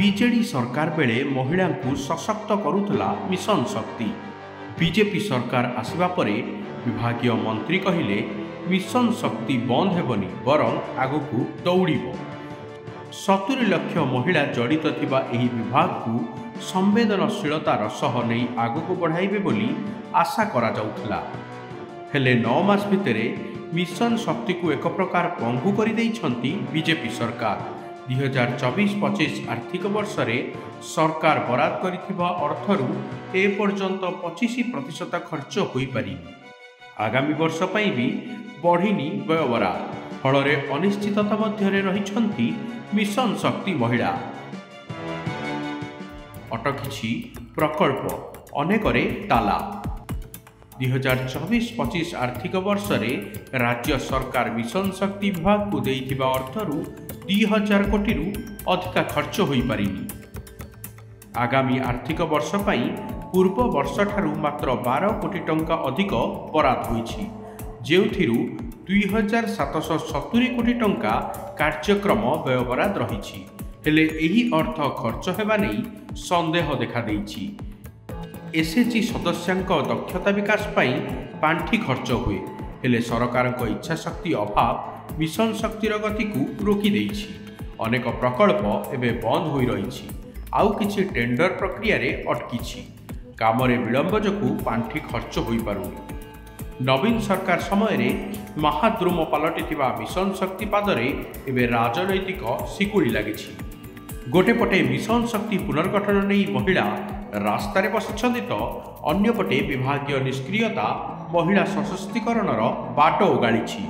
BJD ସରକାର ବେଳେ ମହିଳାଙ୍କୁ ସଶକ୍ତ କରୁଥିଲା ମିଶନ ଶକ୍ତି। ବିଜେପି ସରକାର ଆସିବା ପରେ ବିଭାଗୀୟ ମନ୍ତ୍ରୀ କହିଲେ, ମିଶନ ଶକ୍ତି ବନ୍ଦ ହେବନି, ବରଂ ଆଗକୁ ଦୌଡ଼ିବ। 70 ଲକ୍ଷ ମହିଳା ଜଡ଼ିତ ଥିବା ଏହି ବିଭାଗକୁ ସମ୍ବେଦନଶୀଳତାର ସହ ନେଇ ଆଗକୁ ବଢ଼ାଇବେ ବୋଲି ଆଶା କରାଯାଉଥିଲା। ହେଲେ 9 ମାସ ଭିତରେ ମିଶନ ଶକ୍ତିକୁ ଏକ ପ୍ରକାର ପଙ୍ଗୁ କରିଦେଇଛନ୍ତି ବିଜେପି ସରକାର। 2024-25 ଆର୍ଥିକ ବର୍ଷରେ ସରକାର ବରାଦ କରିଥିବା ଅର୍ଥରୁ ଏପର୍ଯ୍ୟନ୍ତ 25% ଖର୍ଚ୍ଚ ହୋଇପାରିନି। ଆଗାମୀ ବର୍ଷ ପାଇଁ ବି ବଢ଼ିନି ବ୍ୟୟବରାଦ। ଫଳରେ ଅନିଶ୍ଚିତତା ମଧ୍ୟରେ ରହିଛନ୍ତି ମିଶନ ଶକ୍ତି ମହିଳା। ଅଟକିଛି ପ୍ରକଳ୍ପ, ଅନେକରେ ତାଲା। 2024-25 ଆର୍ଥିକ ବର୍ଷରେ ରାଜ୍ୟ ସରକାର ମିଶନ ଶକ୍ତି ବିଭାଗକୁ ଦେଇଥିବା ଅର୍ଥରୁ 2000 କୋଟିରୁ ଅଧିକା ଖର୍ଚ୍ଚ ହୋଇପାରିନି। ଆଗାମୀ ଆର୍ଥିକ ବର୍ଷ ପାଇଁ ପୂର୍ବ ବର୍ଷଠାରୁ ମାତ୍ର 12 କୋଟି ଟଙ୍କା ଅଧିକ ବରାଦ ହୋଇଛି, ଯେଉଁଥିରୁ 2770 କୋଟି ଟଙ୍କା କାର୍ଯ୍ୟକ୍ରମ ବ୍ୟୟବରାଦ ରହିଛି। ହେଲେ ଏହି ଅର୍ଥ ଖର୍ଚ୍ଚ ହେବା ନେଇ ସନ୍ଦେହ ଦେଖାଦେଇଛି। ଏସ୍ଏଚ୍ଜି ସଦସ୍ୟାଙ୍କ ଦକ୍ଷତା ବିକାଶ ପାଇଁ ପାଣ୍ଠି ଖର୍ଚ୍ଚ ହୁଏ, ହେଲେ ସରକାରଙ୍କ ଇଚ୍ଛାଶକ୍ତି ଅଭାବ ମିଶନ ଶକ୍ତିର ଗତିକୁ ରୋକିଦେଇଛି। ଅନେକ ପ୍ରକଳ୍ପ ଏବେ ବନ୍ଦ ହୋଇ ରହିଛି, ଆଉ କିଛି ଟେଣ୍ଡର ପ୍ରକ୍ରିୟାରେ ଅଟକିଛି। କାମରେ ବିଳମ୍ବ ଯୋଗୁଁ ପାଣ୍ଠି ଖର୍ଚ୍ଚ ହୋଇପାରୁନି। ନବୀନ ସରକାର ସମୟରେ ମହାଦ୍ରୁମ ପାଲଟିଥିବା ମିଶନ ଶକ୍ତି ପାଦରେ ଏବେ ରାଜନୈତିକ ଶିକୁଳି ଲାଗିଛି। ଗୋଟେ ପଟେ ମିଶନ ଶକ୍ତି ପୁନର୍ଗଠନ ନେଇ ମହିଳା ରାସ୍ତାରେ ବସିଛନ୍ତି ତ ଅନ୍ୟପଟେ ବିଭାଗୀୟ ନିଷ୍କ୍ରିୟତା ମହିଳା ସଶକ୍ତିକରଣର ବାଟ ଓଗାଳିଛି।